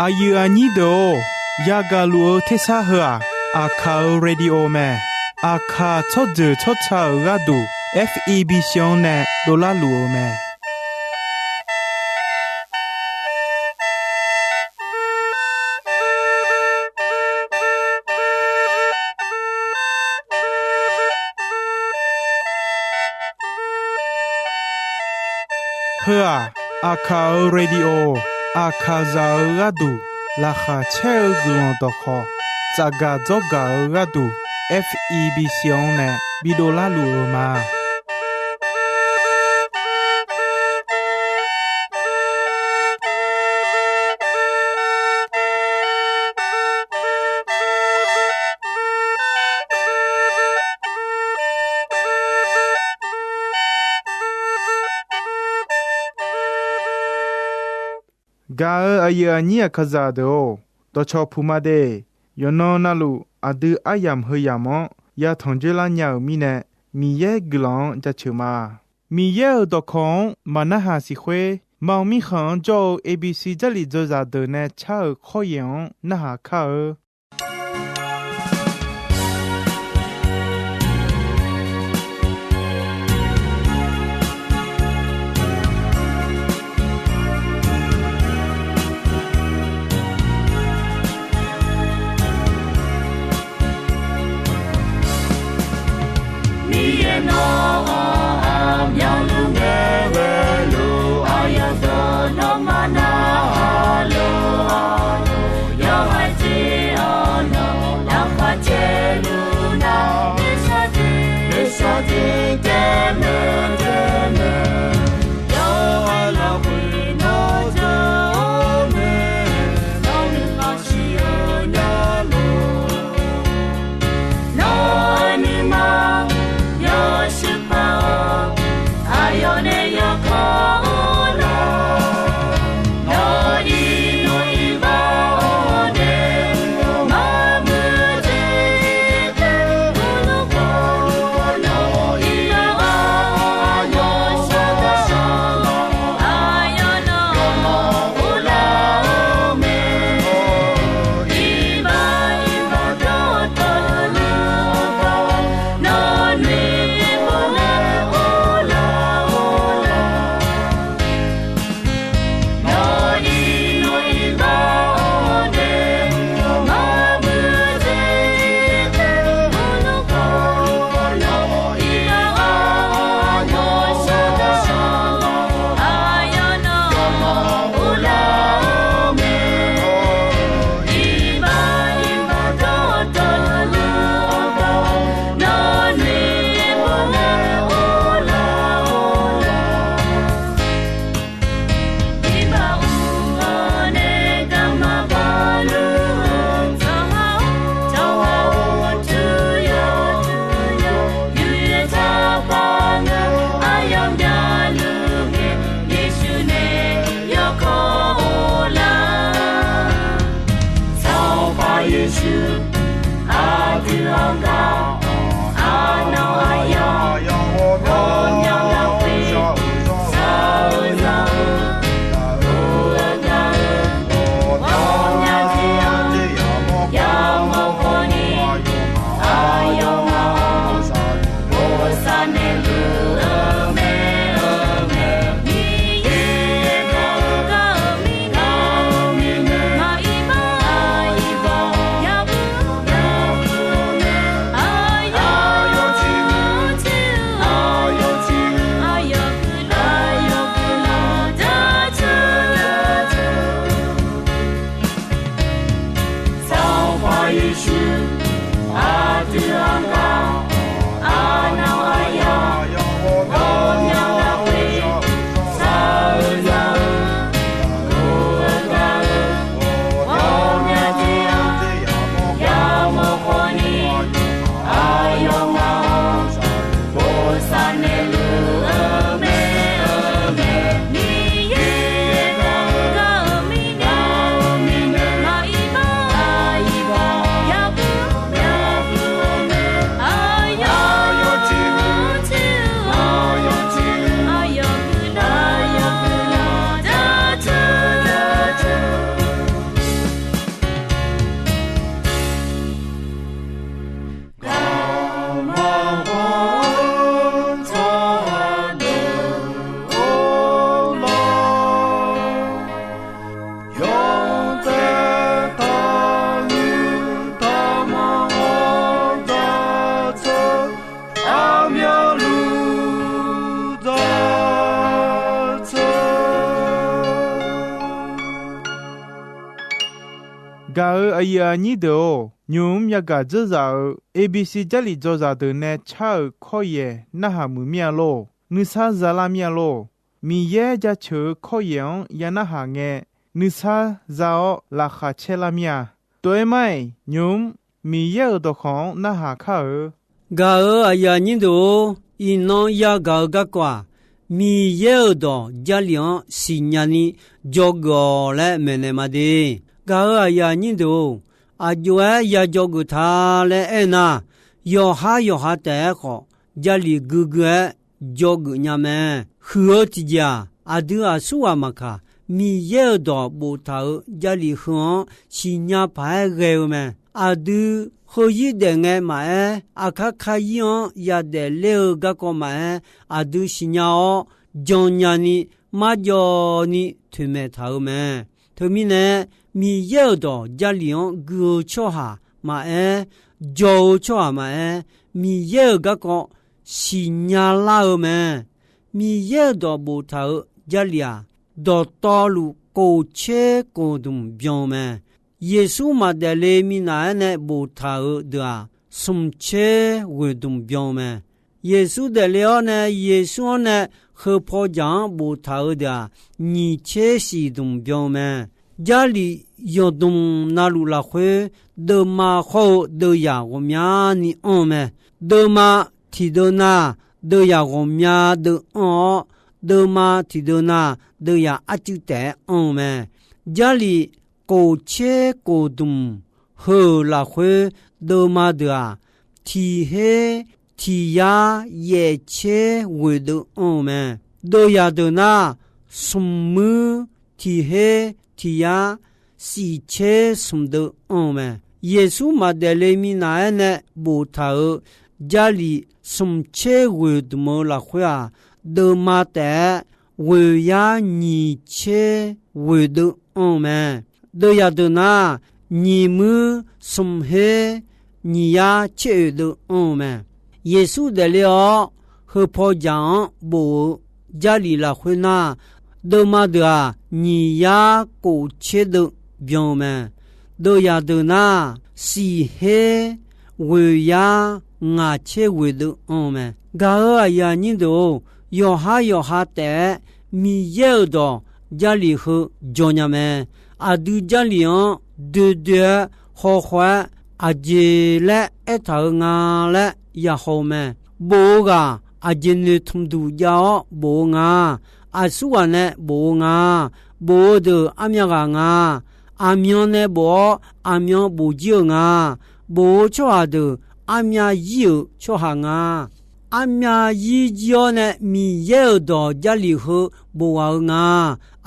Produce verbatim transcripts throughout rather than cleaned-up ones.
Aqyuif aqnyir deuq-or, yagaq luf-eu tersar heu-aq, Aqkaq-euq radio mae. Aqkaq tsawrjeuq tsawrca-euq gharduq, F E B C-anr nae dovlar luf-eu mae. Heu-aq, Aqkaq-euq radio, Aqkaqzaq-euq gharduq laqkhaq caer-eu guiqlanq dawqkhawq, tsafgaq dzawrgaq-eu gharduq, F E B C-anr nae bidovlar luf-eu ma. Gaq-euq aqyuif aqnyir Aqkaqzaq deuq-or, dawqcawq puq ma de. Yawqnan navluf aqdui aryamq heu yamq-anr yatanq dzoerlar nya-euq mirnae, Miqyaer guiqlanq-anr jaceuq ma. Miqyaer-euq dawqkawq-anr maqnarhaq siq khoer, Maqmirkhanq-anr jawr-eu A B C Jarlif dzawzaq deuq nae car-euq khawryaeq-anr narhaq kar-eu. Miqyaer nawr-anr aqmyanluf ngae ghae-eu lof-aer, yawqdawq nawmaf narhaq lof-aer, yawhaiq jeq Gaq-euq aqyuif aqnyir deuq-or, nymq-mr yagaq dzeurzaq-euq A B C Jarlif dzaw zaqdeuq nae car-euq kawryaeq narhaq muiq mir-a lor. Nuisar za lar mir-a lor. Miqyaer jaceuq-eu kawryaeq-anr ya narhaq ngae, nuisar za-awr laqkhaq caer lar mir-a. Dawq-aer mar-iq, nymq-mr Miqyaer-euq dawqkawq-anr narhaq kar-eu. Gaq-euq aqyuif aqnyir deuq-or, iqnan yagaq-eu garkawv-aq, Miqyaer-euq dawq Jarlif-anr siqnya ni dzawgeuf-awq laer maeqnaeq ma de. Gaq-euq aqyuif aqnyir deuq-or, aqjox-aer ya dzawgeuf ta laer aernar, yawqhar yawqha taef-aer khawf, Jarlif guigui-aer dzawgeuf nya mae. Huiq-eu tiqjeq-aq, aqdui aqsurghaq maqkaq, Miqyaer-euq dawq boftaq-euq Jarlif heu-anr siqnya paq-aer ghae-eu mae. Aqdui heuzir daef ngae maqaer, aqkar karzir-anr yadaef ler-eu garkawv maqaer, aqdui siqnya-awr jannya ni marjawv ni toeqmaeq taq-euq mae. Teumirnae, Miqyaer-euq dawq Jarlif-anr gui-eu tsawrhaq maqaer, jawr-eu tsawrhaq maqaer, Miqyaer-euq garkawv siqnya lar-eu mae. Miqyaer-euq dawq boftaq-euq Jarlif-aq, dawqtawvluf kof tser kof dmq byan-eu mae. Yeqsur maqdaef le minav-aer nae boftaq-euq deuq-aq, smq tser ghoeq dmq byan-eu mae. Yeqsur daefle-awr nae, Yeqsur-anr nae heu paw jaq-anr boftaq-euq deuq-aq, nyiq tser siq dmq byan-eu mae. Jarlif yawqdmq navluf lafkhoer, deuvma khawr-eu deuvyaq ghawqmyani anr-eu mae. Deuvma tiqdeuv na, deuvyaq ghawqmya deuv anr-awr, deuvma tiqdeuv na, deuvyaq arcuiv taef-aer anr-eu mae. Jarlif kof tser kof dmq heu-euq lafkhoer, deuvma deuq-aq, tiq her tiq yar yaef tser ghoeq deuv anr-eu mae. Deuvzaq deuq nar, smq muir tiq her tiq yar shif tser smq deuv anr-eu mae. Yeqsur maqdaef le minav-aer nae boftaq-euq Jarlif smq tser ghoeq dmq-eu lafkhoer-aq, deuvma taef-aer ghoeq yar nyiq tser ghoeq deuv anr-eu mae. Deuvzaq deuq nar, nyiq muir smq her nyiq yar tser oeq deuv anr-eu mae. Yeqsur daefle-awr, heu paw jaq-anr bof-eu Jarlif lafkhoer nar, deuvma deuq-aq, nyiq yar kof tser deuv byan-eu mae. Deuvzaq deuq nar, shif her ghoeq yar ngaq tser ghoeq deuv anr-eu mae. Gaq-euq aqyuif aqnyir deuq-or, yawqhar yawqha taef-aer Miqyaer-euq dawq Jarlif heu jawr nya mae. Aqdui Jarlif-anr doe doe-aer hawkhaw-aer, aqjeq laer aertaq-eu nga laer yahaw-eu mae. Bof-eu ghaq aqjeq noeqtmq duq jav-awr bof-eu nga. Aqsurghaq nae bof-eu nga. Bof-eu deuq armyav ghaq nga. Aqmyan nae bof-awr aqmyan bof jir-euq nga. Bof-eu tsawrhaq deuq armyav yir-euq tsawrhaq nga. Armyav yir jir-awr nae Miqyaer-euq dawq Jarlif heu bof ghaq-eu nga.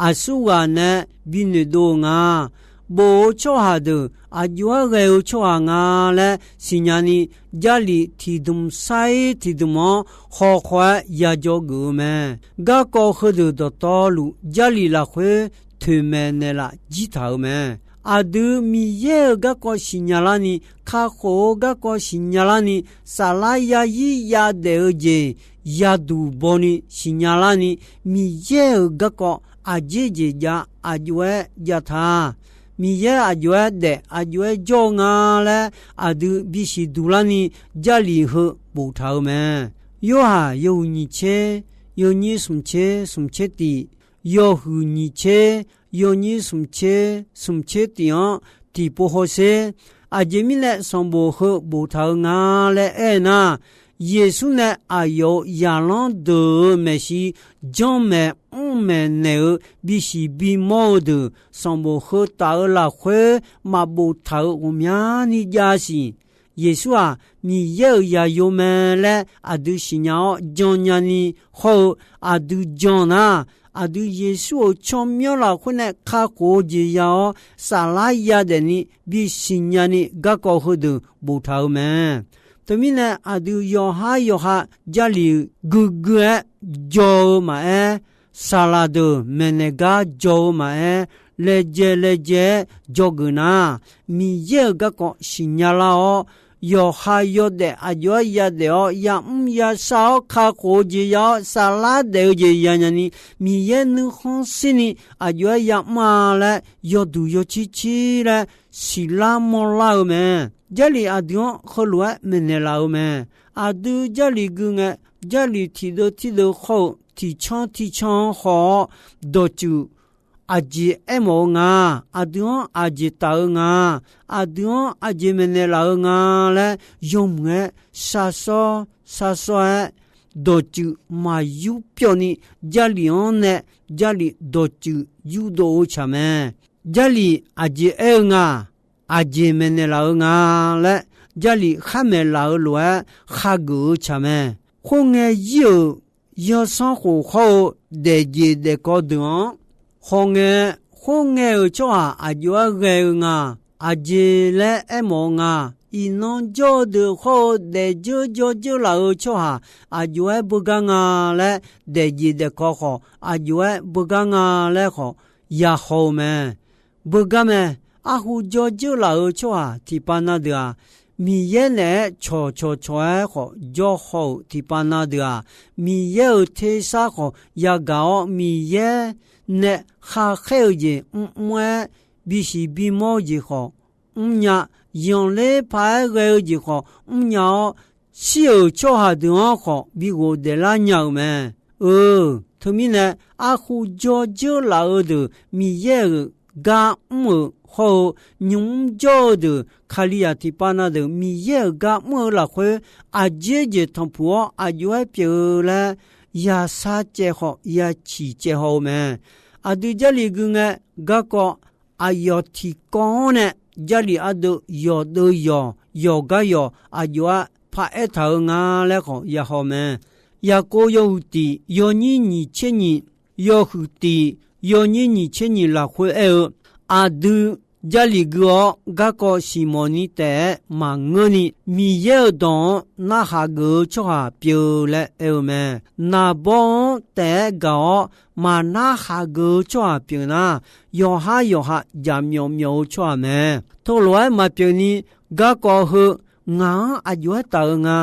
Aqsurghaq nae bi noeqdov-eu nga. Bof-eu tsawrhaq deuq aqjox-aer ghae-eu tsawrhaq nga laer siqnya ni, Jarlif tiqdmq sair tiqdmq-anr hawkhaw-aer ya jawr geuf-eu mae. Garkawv heudeuq dawqtawvluf Jarlif lafkhoer toeqmaeq naeqlaf jir taq-euq mae. Aqdui Miqyaer-euq garkawv siqnya larni, kakhof-eu garkawv siqnya larni, saflar yazir yadaef-eu jeq yaduq bawni siqnya larni, Miqyaer-euq garkawv aqjeq jeq jav aqjox-aer jav ta. Miqyaer aqjox-aer daef aqjox-aer jawr-eu nga laer aqdui bisiq duq larni Jarlif heu boftaq-eu mae. Yorhaq yawhuiq nyiq tser, yawnyir smq tser, smq tser tif, yawhuiq nyiq tser, yawnyir smq tser, smq tser tif-anr tiqpov hawsher. Aqjeq mirnae sanqbof heu boftaq-eu nga laer aer nar, Yeqsur nae aqyawf-euq zaqlanr deuq-euq maeqshi janrmaeq mrmaeq naeq-eu bisiq bimawr-eu deuq sanqbof heu taf-eu lafkhoer maqbof taq-euq ghawqmyani jav siq. Yeqsur-aq, Miqyaer-euq zaqyo mae laer aqdui siqnya-awr jannya ni hawr-eu, aqdui jan nar, aqdui Yeqsur-euq tsawrmyanr lafkhoer nae kakhof-eu jeq ya-awr, saflar yadaef ni bisiqnya ni garkawv heudeuq boftaq-eu mae. Teumirnae, aqdui yawqhar yawqha Jarlif guigui-aer jawr-eu maqaer, saqlaq deuq maeqnaeq gar jawr-eu maqaer, laejae laejae-aer jawrgeuf nar, Miqyaer-euq garkawv siqnya lar-awr, yawqha yawdaef aqjox-aer yadaef-awr, yamr yashar-awr, kakhof-eu jeq ya-awr, saflar daef-eu jeq yanyani, Miqyaer nuikhanr shirni aqjox-aer yamr-a laer, yawduq yawcir cir laer siqlar mawrlar-eu mae. Jarlif aqdui-anr heulof-aer maeqnaeq laf-eu mae. Aqdui Jarlif gui ngae, Jarlif tiqdeuv tiqdeuv khawr-eu tiqcanr tiqcanr-anr haw-awr, dawqtsuif aqjeq aermawf-eu nga, aqdui-anr aqjeq taf-eu nga, aqdui-anr aqjeq maeqnaeq laf-eu nga laer yawmuiq-aer sharsawr sharsawr-aer, dawqtsuif maqyur pyawvni, Jarlif-anr nae Jarlif dawqtsuif yurdov-eu tsaq mae. Jarlif aqjeq aer-eu nga, aqjeq maeqnaeq laf-eu nga laer, Jarlif khar maeqlaf-eu lof-aer khageuf-eu tsaq mae. Khoerngae, yir-euq yawsanr khof hawr-eu daefjeq daefkawv deuq-anr hawngae, khoerngae-euq tsawrhaq aqjox-aer ghae-eu nga, aqjeq laer aermawf-eu nga. Iqnan jawr-eu deuq hawr-eu daefdzeur jawrdzeur laf-eu tsawrhaq aqjox-aer beugar nga laer, daefjeq daefkawv khawf aqjox-aer beugar nga laer khawf yahaw-eu mae. Beugar mae. Arhu jawrdzeur laf-eu tsawrhaq tiqpav na deuq-aq, Miqyaer naeq-aer cawqcawq cawq-aer khawf jawrhaw-euq tiqpav na deuq-aq, Miqyaer-euq tersar khawf yagaq-awr, Miqyaer nae khakhaer-eu jeq mrmr-aer, bisiq bimawr-eu jeq khawf mrnya, zanqler paq-aer ghae-eu jeq khawf mrnya-awr, shir-euq tsawrhaq deuq-anr khawf bi ghofdaef lar nya-euq mae. Eu, teumirnae, arhu jawrdzeur laf-eu deuq Miqyaer-euq gar mr-euq hawr-eu, nymq mr jawr-eu deuq Kalizaq tiqpav na deuq Miqyaer-euq gar mr-eu lafkhoer, aqjeq jeq tanqpuq-awr aqjox-aer pyeuf-eu laer yashar caev khawf yaciq caev haw-eu mae. Aqdui Jarlif gui ngae, garkawv aqyawf tiqkawv-anr nae Jarlif ardeuv yawqdeuv yawq, yawqgar yawq aqjox-aer paraer taq-eu nga laer khawf yahaw mae. Yaqkov yawhuiq tiq yawnyir nyiq tser nyiq, yawhuiq tiq yawnyir nyiq tser nyiq lafkhoer aer-eu, aqdui Jarlif gui-awr garkawv siqmawq ni taef-aer maqngeurni, Miqyaer-euq dawq-anr narhaq geuf-eu tsawrhaq pyeuf laer aer-eu mae. Naqbawr-anr taef-aer gaq-awr maqnarhaq geuf-eu tsawrhaq pyeuf nar, yawqhar yawqha jaqmyawf myawf-eu tsawrhaq mae. Teulof-aer maqpyeuf ni, garkawv heu ngaq-anr aqjox-aer taf-eu nga,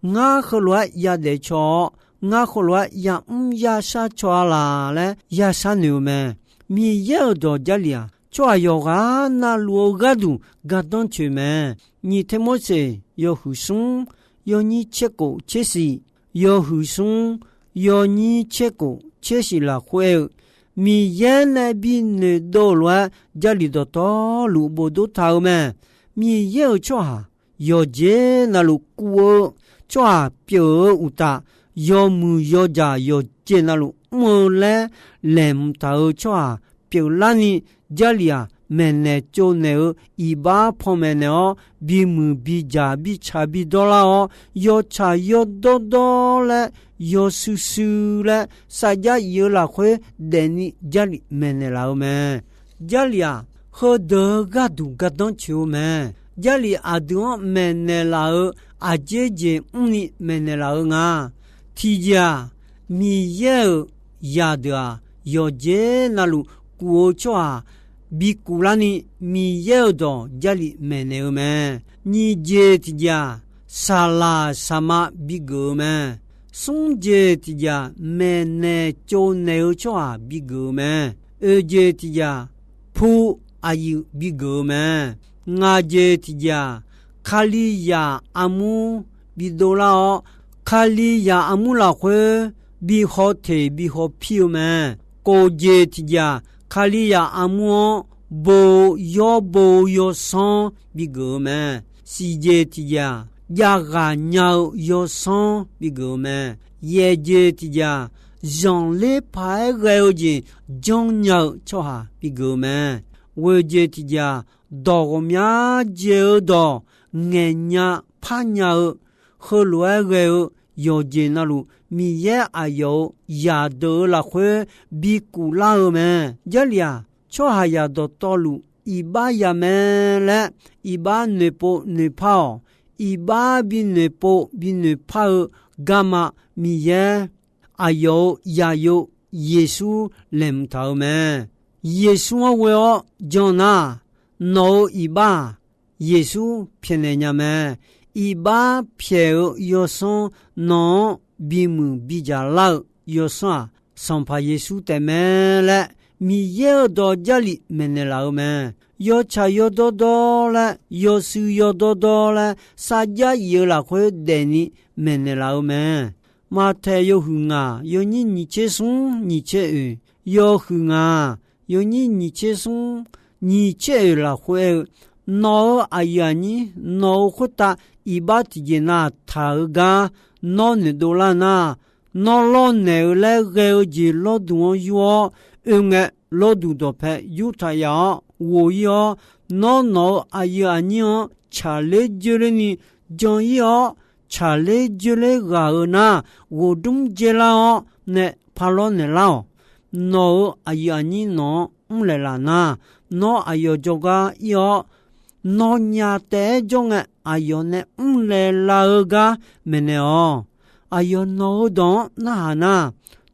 ngar heulof-aer yadaef caw-awr, ngar heulof-aer yamr yashar caw-a laq laer yashar noeq-eu mae. Miqyaer-euq dawq Jarlif-aq, tsawrhaq yawqghaq navluf-eu gharduq gardanr coeq mae. Nyiq Termorseq yawhuiq smr yawnyir tser kof tser siq, yawhuiq smr yawnyir tser kof tser siq lafkhoer aer-eu, Miqyaer nae bi noeqdov-euq lof-aer Jarlif dawqtawvluf bofdov taq-eu mae. Miqyaer-euq tsawrhaq yawqjeq navluf kuf-eu tsawrhaq pyeuf-eu uqtaf, yawmuiq yawdzaq yawqjeq navluf mr-eu laer laeqhmq taq-euq tsawrhaq pyeuflarni, Jarlif-aq, maeqnaeq tsovnaeq-eu iqbax panmaeq naeq-awr, bimuiq bidzaq bitsaq bidawr lar-awr, yawtsaq yawdawr dawr laer yawshuir shuir laer sarjax if-eu lafkhoer daefni Jarlif maeqnaeq laf-eu mae. Jarlif-aq, heudeuq-eu gharduq gardanr coeq-eu mae. Jarlif aqdui-anr maeqnaeq laf-eu aqjeq jeq mrni maeqnaeq laf-eu nga. Tiqjeq-aq, Miqyaer-euq zaqdeuq-aq, yawqjeq navluf kuf-eu tsawrhaq bikuf larni, Miqyaer-euq dawq Jarlif maeqnaeq-eu mae. Nyiq jeq tiqjeq-aq, saqlaq saqma bigeuf-eu mae. Smr jeq tiqjeq-aq, maeqnaeq tsovnaeq-eu tsawrhaq bigeuf-eu mae. Oeq jeq tiqjeq-aq, pu aqyuif bigeuf-eu mae. Ngaq jeq tiqjeq-aq, Kalizaq armur bidov lar-awr, Kalizaq armur lafkhoer bihaw teq bihaw pir-eu mae. Kof jeq tiqjeq-aq, Kalizaq armur-anr bo-eu yawr bo-eu yawsanr bigeuf-eu mae. Siq jeq tiqjeq-aq, javghaq nya-eu yawsanr bigeuf-eu mae. Yaeq jeq tiqjeq-aq, zanqler paq-aer ghae-eu jeq janrnya-eu tsawrhaq bigeuf-eu mae. Ghoeq jeq tiqjeq-aq, dawq ghawqmya jaeq-eu dawq ngaeqnya parnya-eu, heulof-aer ghae-eu yawqjeq navluf, Miqyaer aqyawf-euq zaqdeuq-eu lafkhoer bikuf lar-eu mae. Jarlif-aq, tsawrhaqzaq dawqtawvluf iqbax ya mae laer, iqbax noeqpov noeqpar-awq. Iqbax binoeqpov binoeqpar-eu garma Miqyaer aqyawf-euq zaqyo Yeqsur laeqhmq taq-eu mae. Yeqsur-anr ghoe-awr jan nar, nawq-euq iqbax-aq, Yeqsur pyaeqnaeq nya mae. Iqbax pyaeq-eu yawsanr, nawq-anr bimuiq bidzaq lar-eu yawsanr-aq, Sanqpaq Yeqsur taef mae laer Miqyaer-euq dawq Jarlif maeqnaeq laf-eu mae. Yawtsaq yawdawr dawr laer, yawshuif yawdawr dawr laer, sarjax if-eu lafkhoer daefni maeqnaeq laf-eu mae. Maqtaeq yawhuiq ngaq, yawnyir nyiq tser smr nyiq tser oeq, yawhuiq ngaq, yawnyir nyiq tser smr nyiq tser oeq lafkhoer aer-eu, nawq-euq aqyuif aqnyir, nawq-euq khoertav iqbax tiqjeq navtaq-eu gar nawr noeqdov lar nar, nawr lawrnaeq-eu laer ghae-eu jeq lawrduq-anr yur-awr, oe ngae lawrduq dawqpae yurtaq yaf-awr ghof-ir-awr, nawr nawq-euq aqyuif aqnyir-anr tsaqler dzoerlerni jan-ir-awr, tsaqler dzoerler ghaq-eu nar, ghofdmr dzaerlar-awr nae par lawrnaeq lar-awq. Nawq-euq aqyuif aqnyir nawq-anr mrlaeq laf nar, nawr aqyawf jawrgar ir-awr, nawnyaf taef-aer jawr ngae aqyawf nae mrlaeq laf-eu gar maeqnaeq-awq. Aqyawf nawq-eu dawq-anr narhaq nar,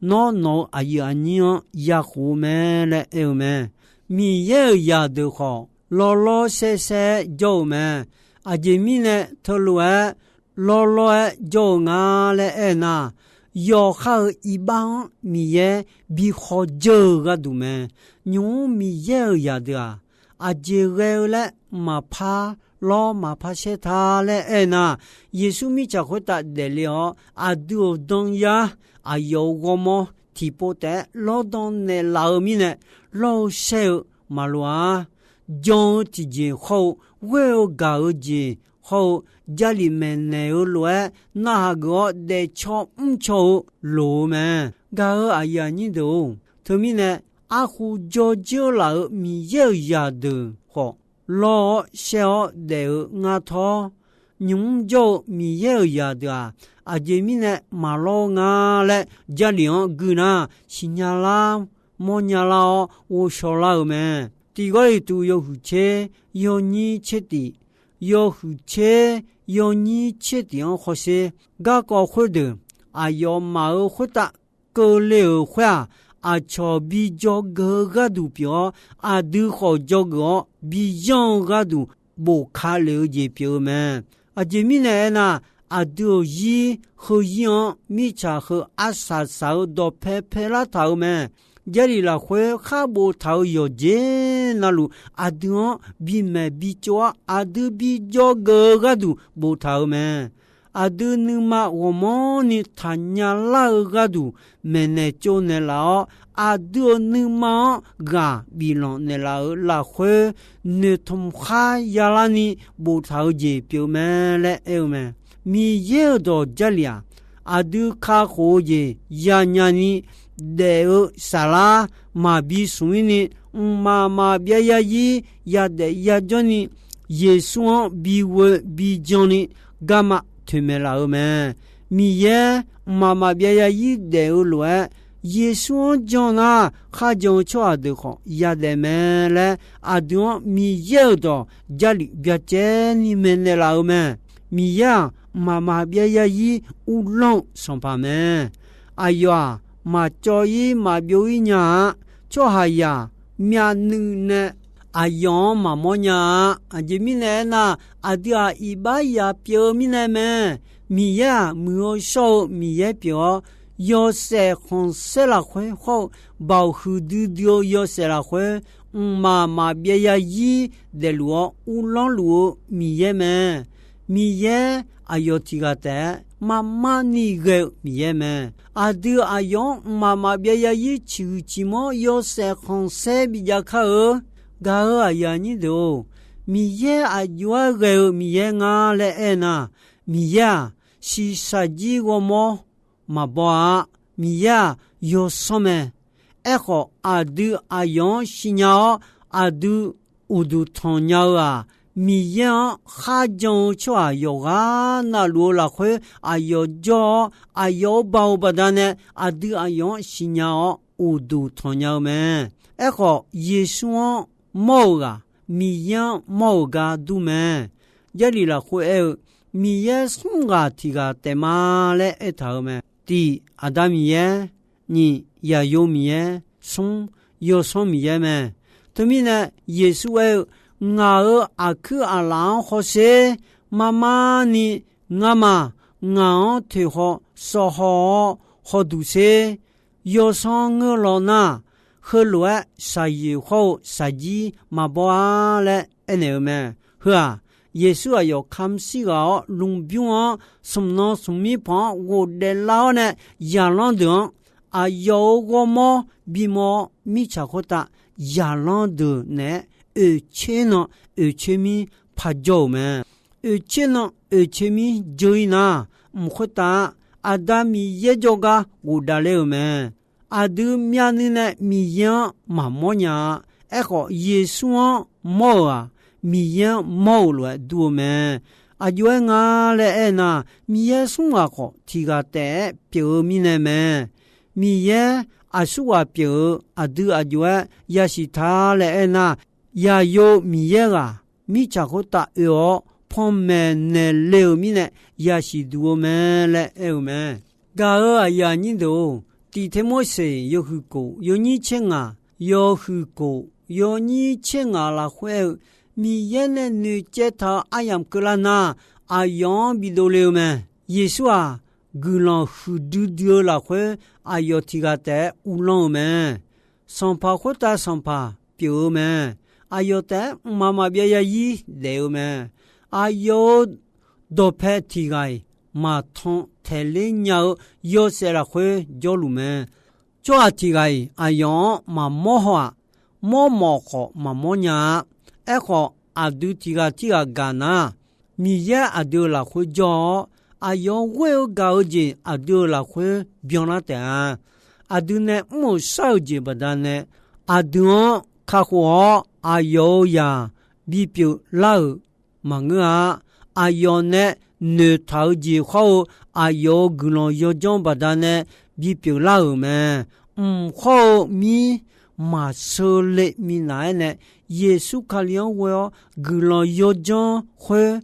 nawr nawq-euq aqyuif aqnyir-anr yakhof-eu mae laer aer-eu mae. Miqyaer-euq zaqdeuq khawf, lawrlawr saershaer-aer jawr-eu mae. Aqjeq mirnae teulof-aer lawrlawr-aer jawr-eu nga laer aernar, yawqha-euq iqbax-anr Miqyaer bi khawf dzeur-eu gharduq mae. Nymq-mr Miqyaer-euq zaqdeuq-aq, aqjeq ghae-eu laer maqpar lawr maqpar shaer ta laer aernar, Yeqsur mirtsaq khoertav daefle-awr, aqdui-euq danyar, aqyawf-euq ghawrmawr tiqpov taef-aer lawrdan naeq laf-eu mirnae, lawr-eu shaer-eu maqloq-a. Jan-eu tiqjeq hawr-eu, ghoer-eu gaq-eu jeq hawr-eu, Jarlif maeqnaeq-eu lof-aer narhaq geuf-awr daefcaw mrcaw-eu loq-eu mae. Gaq-eu aqyuif aqnyir deuq-or, teumirnae arhu jawr dzeur laf-euq Miqyaer-euq zaqdeuq khawf, lawr-awr shaer-awr daef-eu ngar tawr, nymq-mr jawr-eu Miqyaer-euq zaqdeuq-aq, aqjeq mirnae maqlawr-eu nga laer Jarlif-anr gui nar, siqnya lar, mawrnya lar-awr ghovshaw lar-euq mae. Tiq Gawrliqtu yawhuiq tser yawnyir tser tiq, yawhuiq tser yawnyir tser tiq-anr hawsher. Garkawv khoerdeuq aqyawfmaf-euq khoertav keuvle-euq khoer-aq, aqcawq bi dzawgeuf-eu gharduq pyeuf-awr, aqdui khawf dzawgeuf-awr bi yanr-eu gharduq bofka lef-eu jeq pyeuf-eu mae. Aqjeq mirnae aernar, aqdui-euq zir heuzir-anr mirtsaq heu arsaq saq-eu dawqpae paelar taq-euq mae. Jarlif lafkhoer khar boftaq-euq yawqjeq navluf, aqdui-anr bimaeq bitsov-awr, aqdui bi dzawgeuf-eu gharduq boftaq-euq mae. Aqdui nuima ghawqmanrni taqnya lar-eu gharduq maeqnaeq tsovnaeq laf-awr, aqdui-euq nuima-anr ghaq biflanq naeqlaf-euq lafkhoer, noeqtmq khar yalarni boftaq-eu jeq pyeuf-eu mae laer aer-eu mae. Miqyaer-euq dawq Jarlif-aq, aqdui kakhof-eu jeq yanya ni daef-eu saflar maqbi smq-ir ni, mqmaq maqbyav yarzir yadaef yajawr ni, Yeqsur-anr bighoe bijan ni garma toeqmaeq laf-eu mae. Miqyaer mqmaq maqbyav yarzir daef-eu lof-aer, Yeqsur-anr jan nar, kharjan-eu tsawrhaq deuq khawf yadaef mae laer, aqdui-anr Miqyaer-euq dawq Jarlif byacaevni maeqnaeq laf-eu mae. Miqyaer-aq, mqmaq maqbyav yarzir uvlanr-eu Sanqpaq mae. Aqyawf-aq, maqcawv-ir maqbyov-ir nya-a. Tsawrhaqzaq myavnuiv nae aqyawf-anr maqmawr nya-a. Aqjeq mirnae aernar, aqdui-aq iqbax zaq pyeuf-eu mirnae mae. Miqyaer-aq, muiq-eu shawr-eu Miqyaer pyeuf-awr, yawshaef khanqsaer lafkhoer hawr-eu, baoq huiqdui dui-eu yawshaef lafkhoer, mqmaq maqbyav yarzir daefluf-awr uvlanr luf-eu Miqyaer mae. Miqyaer aqyawf tiq ghaq taef-aer marmar ni ghae-eu Miqyaer mae. Aqdui aqyawf-anr mqmaq maqbyav yarzir ciqhuiq ciqmanr yawshaef khanqsaer bijav kar-eu. Gaq-eu aqyuif aqnyir deuq-or, Miqyaer aqjox-aer ghae-eu Miqyaer nga laer aernar, Miqyaer-aq, shiqshaq jir ghawrmawr maqbaw-a. Miqyaer-aq, yawsanr mae. Aerkhawf, aqdui aqyawf-anr siqnya-awr, aqdui uqduq tanq nya-eu-aq, Miqyaer-anr kharjan-eu tsawrhaq yawqghaq navluf-eu lafkhoer aqyawf jawr-awr, aqyawf-euq baoq baqdanae aqdui aqyawf-anr siqnya-awr uqduq tanq nya-eu mae. Aerkhawf, Yeqsur-anr mawr-euq ghaq, Miqyaer-anr mawr-euq gar dur mae. Jarlif lafkhoer aer-eu, Miqyaer smr ghaq tiq ghaq taef ma laer aertaq-euq mae. Tiq, Aqda Miqyaer, nyiq, Yaqyo Miqyaer, smr, Yawsanr Miqyaer mae. Teumirnae, Yeqsur aer-eu, Ngaq-euq aqkuir aqlaf-anr hawsher. Marmar ni ngamaf ngaq-anr toeqhaw sawqhaw-awr hawduq sher. Yawsanr ngeur law nar, heulof-aer shaqyoeq hawr-eu shaqjir maqbaw-ar laer aernaeq-eu mae. Heu-aq, Yeqsur aqyawf kamq shir ghaq-awr lmqbymr-anr smq nan smq mir panq-anr ghofdaef lar-awr nae, zaqlanr deuq-anr aqyawf-euq ghawrmawr bimawr-awr, mirtsaq khoertav zaqlanr deuq naeq-aer oeqtser nan oeqtser mir parjawr-euq mae. Oeqtser nan oeqtser mir jeur-ir nar, mq khoertav-aq, Aqda Miqyaer jawrgar ghofdaef ler-euq mae. Aqdui myavnuiv nae Miqyaer-anr maqmawr nya-a. Aerkhawf, Yeqsur-anr mawr-euq-aq, Miqyaer-anr mawr-euq lof-aer dur-eu mae. Aqjox-aer nga laer aernar, Miqyaer smr ghaq khawf tiq ghaq taef-aer pyeuf-eu mirnae mae. Miqyaer aqsurghaq pyeuf-eu aqdui aqjox-aer yasiq ta laer aernar, yaqyo Miqyaer ghaq mirtsaq khoertav oe-awr panmaeq naeq le-euq mirnae yasiq duq-eu mae laer aer-eu mae. Gaq-euq aqyuif aqnyir deuq-or, Tiq Tirmorseq yawhuiq kof yawnyir tser ngaq, yawhuiq kof yawnyir tser ngaq lafkhoer aer-eu, Miqyaer nae noeqcaev taq-eu aryamq keuvlar nar, aqyawf-anr bidov le-eu mae. Yeqsur-aq, guiqlanq huiqdui dui-eu lafkhoer aqyawf tiq ghaq taef-aer uvlanr-eu mae. Sanqpaq khoertav Sanqpaq pyeuf-eu mae. Aqyawf taef-aer mqmaq maqbyav zarzir daef-eu mae. Aqyawf-euq dawqpae tiq ghaq-iq maqtan taeqler nya-eu yawshaef lafkhoer jawrluf mae. Tsawrhaq tiq ghaq-iq aqyawf-anr maqmawr haw-aq, mawrmawf khawf maqmawr nya-a. Aerkhawf, aqdui tiq ghaq tirghaq gaq nar, Miqyaer aqdui-euq lafkhoer jawr-awr, aqyawf ghoer-eu gaq-eu jeq aqdui-euq lafkhoer byanlar taef-a. Aqdui nae mr-euq shar-euq jeq baqdanae, aqdui-anr kakhof-awr aqyawf-euq zaq bipyeuf lar-euq maqngeur-a. Aqyawf nae noeqtaq-eu jeq hawr-eu aqyawf-euq guiqlanq yawdzanr baqdanae bipyeuf lar-euq mae. Mq hawr-eu mir maqsheu le minav-aer nae, Yeqsur Kali-anr ghoe-awr guiqlanq yawdzanr khoer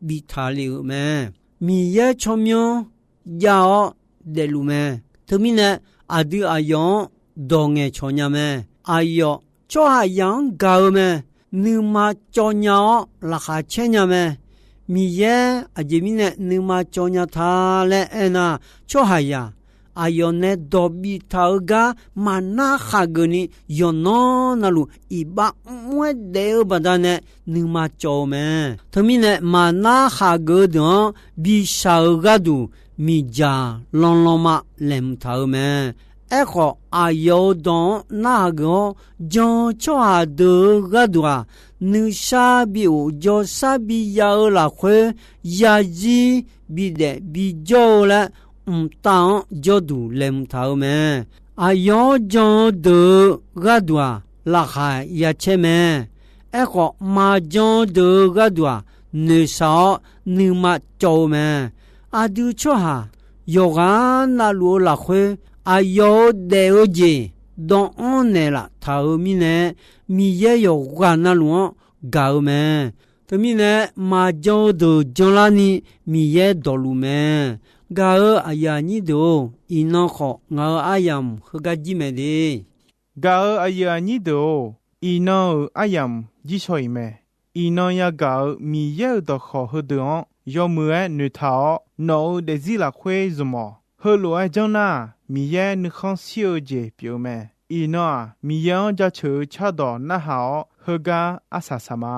biftaq lef-euq mae. Miqyaer tsawrmyanr jav-awr daefluf mae. Teumirnae, aqdui aqyawf-anr dawq ngaeqcawq nya mae. Aqyawf tsawrhaqzaq-anr gaq-eu mae. Nuima cawv nya-awr laqkhaq caer nya mae. Miqyaer aqjeq mirnae nuima cawv nya ta laer aernar, tsawrhaqzaq aqyawf nae dawq biftaq-eu gar maqnar khaqgeuf ni yawqnan navluf iqbax mr-aer daef-eu baqdanae nuima cawv-eu mae. Teumirnae, maqnar khaqgeuf-eu deuq-anr bishaq-eu gharduq miqdzaq lanlanma laeqhmq taq-eu mae. Aerkhawf, aqyawf-euq dawq-anr narhaq geuf-awr jan-eu tsawrhaq deuq-euq gharduq-aq, nuisar bi of jawrshar bi ya-eu lafkhoer, yazir bidaef bijawr-eu laer mqtav-anr jawrduq laeqhmq taq-eu mae. Aqyawf-anr jan-eu deuq-euq gharduq-aq, laqkhaq ya caer mae. Aerkhawf, maqjan-eu deuq-euq gharduq-aq, noeqshaq-awr nuima cawv-eu mae. Aqdui tsawrhaq yawqghaq navluf-eu lafkhoer, aqyawf-euq daef-eu jeq dawvanr naeqlaf taq-euq mirnae, Miqyaer yawqghaq navluf-anr gaq-eu mae. Teumirnae, maqjan-eu deuq janlarni Miqyaer dawqluf mae. Gaq-euq aqyuif aqnyir deuq-or, iqnan khawf ngaq-euq aryamq heugar jir mae de. Gaq-euq aqyuif aqnyir deuq-or, iqnan-euq aryamq jir shaw-iq mae. Iqnan yagaq-euq Miqyaer-euq dawqkawq heudeuq-anr yawmuiq-aer noeqtaq-awr, nawq-euq daefzir lafkhoer zmq-awq. Heulof-aer janr nar, Miqyaer nuikhanr shir-eu jeq pyeuf-eu mae. Iqnan-aq, Miqyaer-anr jaceuq-eu cardawq narhaq-awr, heugar arsaq saq ma.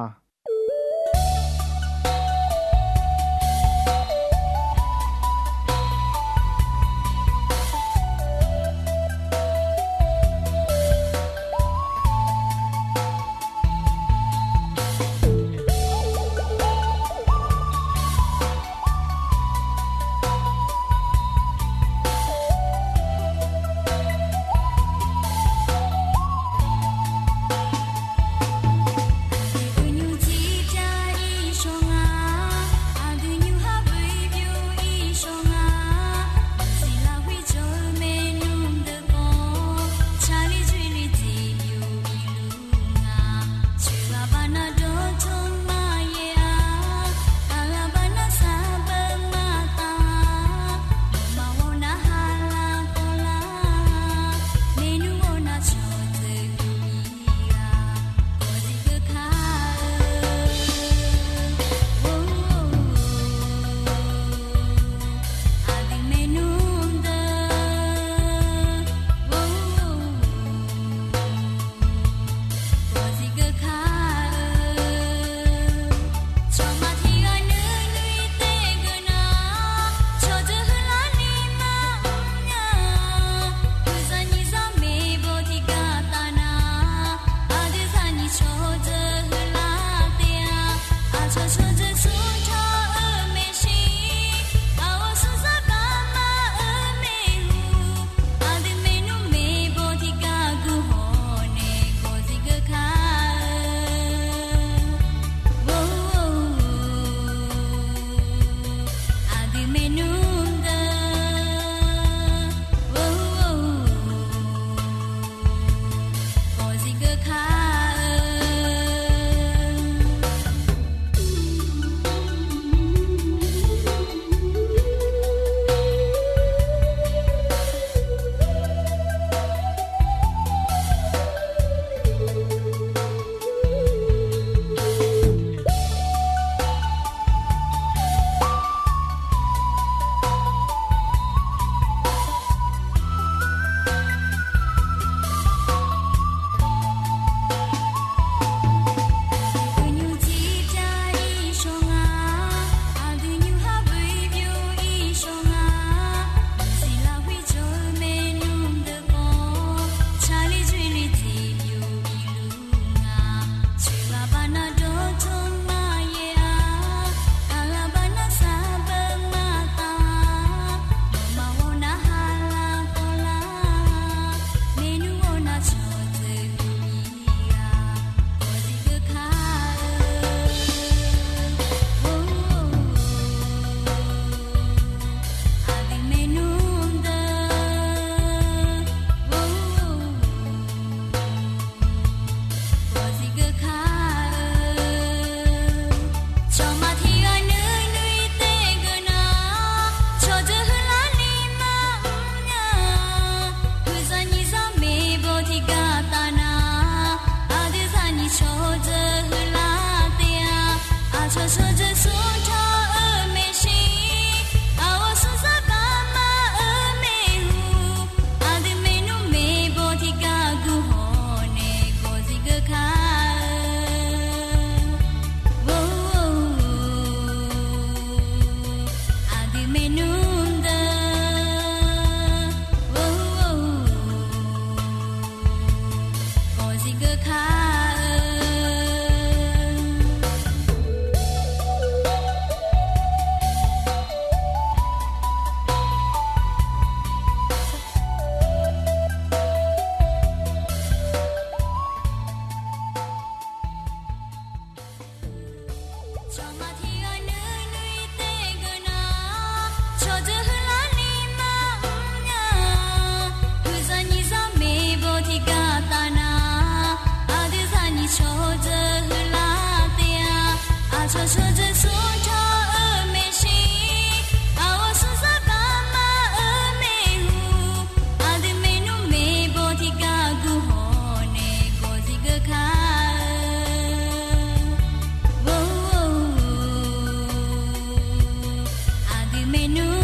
Aqyuif maernmr